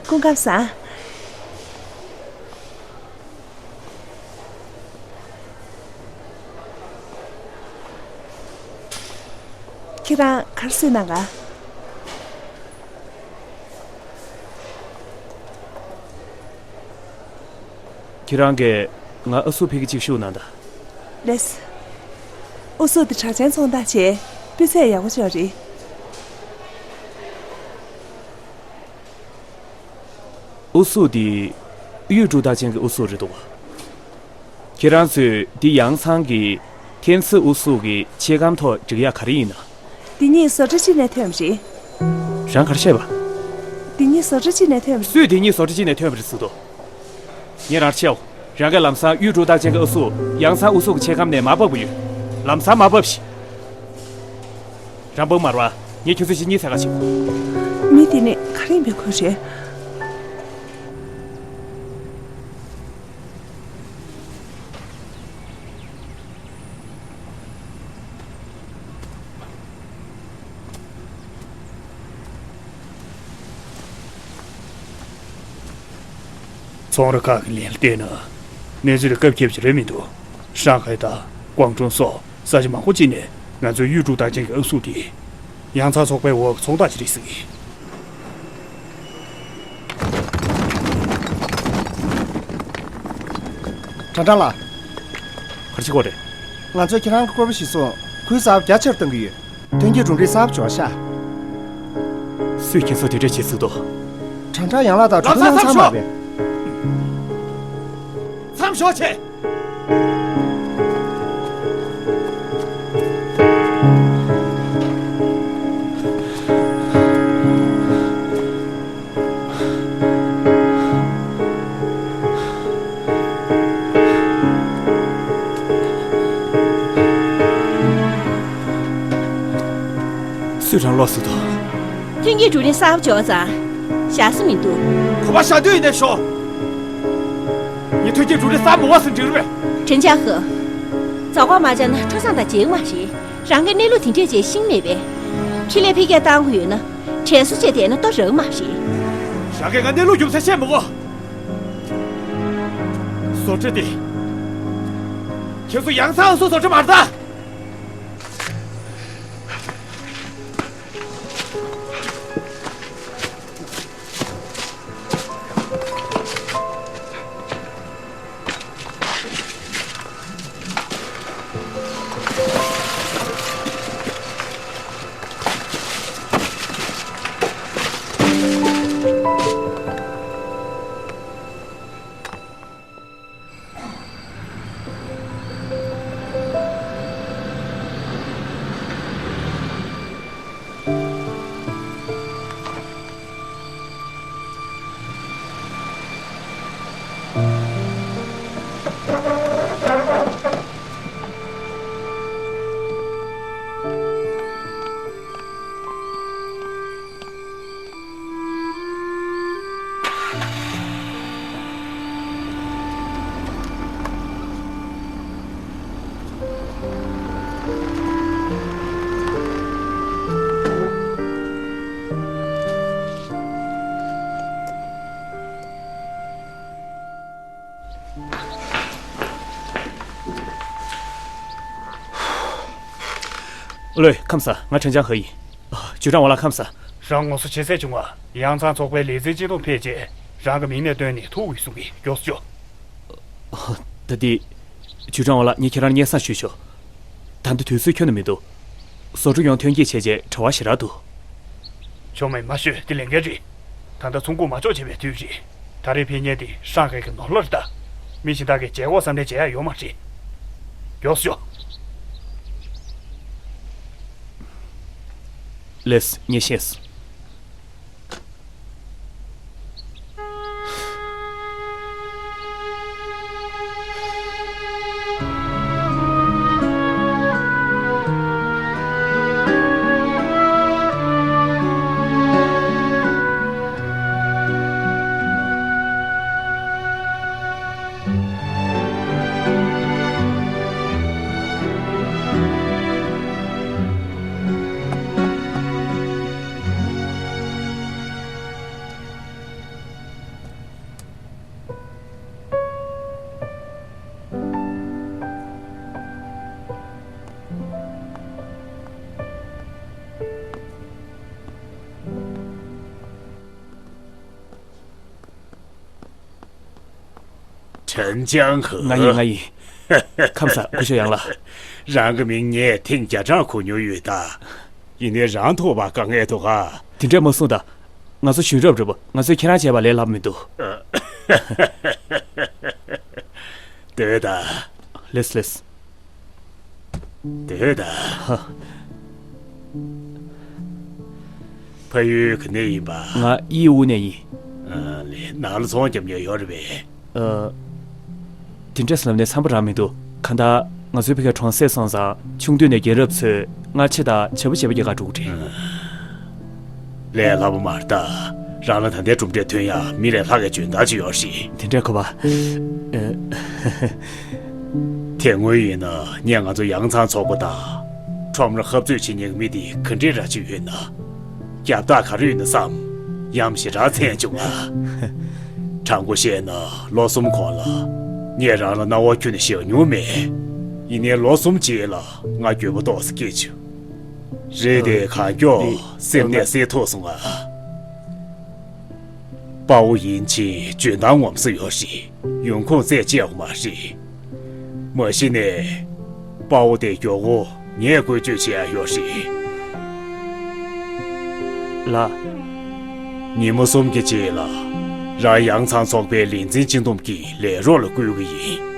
སྐུ་ཁམས་བཟང་། ཁྱེད་རང་ག་རེ་བཟོས་གནང་ག་ཁྱེད་རང་གིས་ང་ཨ་སུ་ཕི་གི་གཅིག་བཞུགས་གནང་དང་། ལེས། ཨུ་ཚུགས་དེ་གྲགས་ཅན་ཚོང་རྟགས་བྱས། སྤུས་ཚད་ཡག་པོ་ཅིག་རེད། ཨུ་ཚུགས་དེ་གཡུ་འབྲུག་རྟགས་ཅན་གྱི་ཨུ་ཚུགས་རེད་འདུག་ཁྱེད་རང་ཚོས་འདི་ཡང་ཚང་གི་ཐེན་སི་ཨུ་ཚུགས་ཀྱི་ཆེད་སྒམ་ཐོག་སྒྲིག་ཡག་ག་རེ་ཡིན་ན། འདི་གཉིས་བཟོ་གྲྭ་གཅིག་ནས་ཐོན་པ་རེད། རང་ག་རེ་བཤད་པ། འདི་གཉིས་བཟོ་གྲྭ་གཅིག་ནས་ཐོན་པ་རེད། སུས་འདི་གཉིས་བཟོ་གྲྭ་གཅིག་ནས་ཐོན་པ་རེད་ཟེར་འདུག་ངས་རང་ལ་བཤད་འོ། རང་གིས་ལམ་སང་གཡུ་འབྲུག་རྟགས་ཅན་གྱི་ཨུ་ཚུགས་ཡང་ཚང་ཨུ་ཚུགས་ཀྱི་ཆེད་སྒམ་ནས་མར་ཕབ་དགོས་ཡོད། ལམ་སང་མར་ཕབ་ཤིག་རང་དཔའ་མ་རེད་པ། ངས་ཁྱོད་ཚོ་གཅིག་གཉིས་ཚད་ཁ་ཕྱེ། མི་དེ་ནི་ག་རེ་ཡིན་པའི་ཁུལ་རེད། ཚོང་ར་ཁག་གི་ལན་ལ་བལྟས་ན། གནས་ཚུལ་སྐབས་ཁེབས་ཀྱི་རེད་མི་འདུག་ཧྲང་ཧའེ་དང་ཀོང་ཀྲུང་སོགས་ས་ཆ་མང་པོ་ཅིག་ནས་ང་ཚོའི་གཡུ་འབྲུག་རྟགས་ཅན་གྱི་ཨུ་ཚུགས་དེ། ཡང་ཚང་ཚོགས་པའི་འོག་གི་ཚོང་རྟགས་ཅིག་རེད་ཟེར་གི། ཁྲང་ཁྲང་ལགས། ག་རེ་བྱེད་དགོས་རེད། ང་ཚོས་ཁྱེད་རང་གི་སྐོར་བ་ཞིག་གསུངས། ཁུལ་གསར་པ་རྒྱ་ཆེར་གཏོང་གི་ཡོད། ཐོན་སྐྱེད་གྲུབ་འབྲས་གསར་པ་འབྱོར་ཤག་སུས་ཁྱེད་ཚོ་དེ་འདྲ་བྱེད་ཚུགས་དོ། ཁྲང་ཁྲང་ཡང་ལགས་དང་གྲོས་བསྡུར་གནང་ཚར་མ་རེད། མཚམས་འཇོག་བྱེད། སུས་རང་ལོག་ཟེར་དོ། ཐོན་སྐྱེད་གྲུབ་འབྲས་གསར་པ་འབྱོར་ཙང་། བཞག་ས་མི་འདུག་གོམ་པ་བཞག་འདོད་ཡིན་ནའི་ཤོག་ངས་ཐོན་སྐྱེད་གྲུབ་འབྲས་གསར་པ་མི་དབང་ཟེར་འགྲིག་རེད་པས། ཁྲེན་ཅང་ཧེ། རྫོགས་པ་མ་བྱས་ན་ཁྲོ་ས་དང་བརྗེད་མ་རེད། རང་གི་གནས་ལུགས་དེ་འདྲས་བྱས་ཤེས་མེད་པས། འཕྲིན་ལས་འཕེལ་རྒྱས་བཏང་དགོས་ཡོད་ན། དྲན་གསོ་བྱས་བསྡད་ན་ལྟོ་རག་མ་རེད། རང་གིས་ང་གནས་ལུགས་རྒྱུ་མཚན་བཤད་མི་དགོས། བཟོ་གྲྭ་དེ། ཁྱེད་ཚོ་ཡང་ཚང་སོ་བཟོ་གྲྭ་མ་རེད་ད། ལོས། ཁམས་བཟང་། ང་ཁྲེན་ཅང་ཧེ་ཡིན། ཨ། ཅུས་ཀྲང་ཝང་ལགས། ཁམས་བཟང་། རང་ངོ་སོ་ཇེ་གསལ་བྱུང་བ། ཡང་ཚང་ཚོགས་པའི་ལས་འཛིན་སྤྱི་འཐུས་ཕེབས་རྗེས་རང་གི་མིང་ནས་བཏོན་ནས་ཐུག་དགོས་གསུང་གི། མགྱོགས་སུ་ཤོག་ད་དེ། ཅུས་ཀྲང་ཝང་ལགས། ངས་ཁྱེད་རང་སྙན་སེང་ཞུས་ཆོག་ད་ལྟ་དུས་ཚོད་ཁྱོན་ནས་མི་འདུག་བཟོ་གྲྭ་ཡོངས་ཐོན་སྐྱེད་བྱས་རྗེས་གྲྭ་པ་ཞེ་དྲག་འདུག་ཆོ་མེད། མ་ཤོད། དེ་ལས་འགན་རེད། ད་ལྟ་ཚོང་འགུག་མ་འཇོག་བྱེད་པའི་དུས་རེད། ད་རེས་ཕེབས་མཁན་དེ་ཧྲང་ཧའེ་གི་ནོར་ལྷ་རེད་ད། མི་གཞན་དག་གིས་བྱེད་སྒོ་བསམ་གྲས་བྱེད་ཡ་ཡོད་མ་རེད། མགྱོགས་སུ་ཤོག་ལགས་སོ། ངས་ཤེས་སོང་། ཁྲེན་ཅང་ཧེ། ང་ཡིན། ང་ཡིན། ཁམས་བཟང་། སྐུ་ཞབས་ཡང་ལགས། རང་གི་མིང་ངས་ཐེངས་བརྒྱ་གྲངས་གོ་མྱོང་ཡོད་ད། ཡིན་ནའི་རང་ཐོག་པ་དཀའ་ངལ་འདུག་ག། དེ་འདྲས་མ་གསུངས་ད། ང་ཚོ་གཞོན་རབས་རེད་པ། ང་ཚོས་ཁྱེད་རང་བྱས་པ་ལས་སླ་པོ་མི་འདུག། སྡོད་ད། ལེས་ལེས། སྡོད་ད། ཧ། ཕ་ཡུལ་ག་ནས་ཡིན་པ། ང་དབྱིན་ཨུ་ནས་ཡིན། ཨ་ལེ། ནང་ལ་ཚོང་རྒྱབ་མཁན་ཡོད་རེད་པས། ཨ། དེ་འདྲས་ལབ་ནས་འཚམས་པོ་རང་མི་འདུག། གང་ལྟར་ང་ཚོའི་ཕ་གིའི་གྲོང་གསེབ་སོང་ཙང་ཆུང་དུས་ནས་རྒན་རབས་ཚོས་སྔར་ཆད་དང་བྱས་པོ་བྱས་པོ་རྒྱག་ག་འགྲོ་གི་རེད། ལས་སླ་པོ་མ་རེད་ད། རང་ལ་ད་ལྟའི་གྲུབ་འབྲས་ཐོན་ཡ་མི་ལས་ལྷག་གི་འཇོན་ཐང་ཅིག་ཡོད་རེད། དེ་འདྲས་གོ་བ། ཨེ། དེ་སྔོན་ཡིན་ན་ངས་ང་ཚོ་ཡང་ཚང་ཚོགས་པ་དང་ཁྲོམ་ར་འཐབ་རྩོད་བྱེད་མཁན་གྱི་མི་དེ་ག་འདྲས་ར་ཅིག་ཡོད་ན། རྒྱབ་རྟགས་ག་རེ་ཡོད་ན་བསམ། ཡམ་ཞེ་དྲག་འཚེར་བྱུང་ང་། དྲང་པོ་བཤད་ན་ལོ་གསུམ་གོང་ལ་ངས་རང་ལ་སྣང་བ་ཁྱོན་ནས་ཞེ་པོ་མྱོང་མེད། ཡིན་ནའི་ལོ་གསུམ་རྗེས་ལ་ང་འགྱོད་པ་ཏོག་ཙམ་སྐྱེས་བྱུང་། རེད་དེ་གང་མགྱོགས་རེད། སེམས་ནས་སེལ་ཐུབ་སོང་ང་། དཔའ་བོ་ཡིན་ཕྱིན་འཇོན་ཐང་ངོམ་སོ་ཡོད་རེད། ཡོང་ཁུངས་རྩད་གཅོད་ཡོད་མ་རེད། མ་གཞི་ནས་དཔའ་བོ་དེ་མགྱོགས་པོ་ངས་བཀོལ་སྤྱོད་བྱེད་ཡ་ཡོད་རེད། ལགས། ཉིན་མོ་གསུམ་གྱི་རྗེས་ལ་རང་ཡང་ཚང་ཚོགས་པའི་ལས་འཛིན་སྤྱི་འདོམས་ཀྱི་ལས་རོགས་ལ་བསྐོ་གི་ཡིན།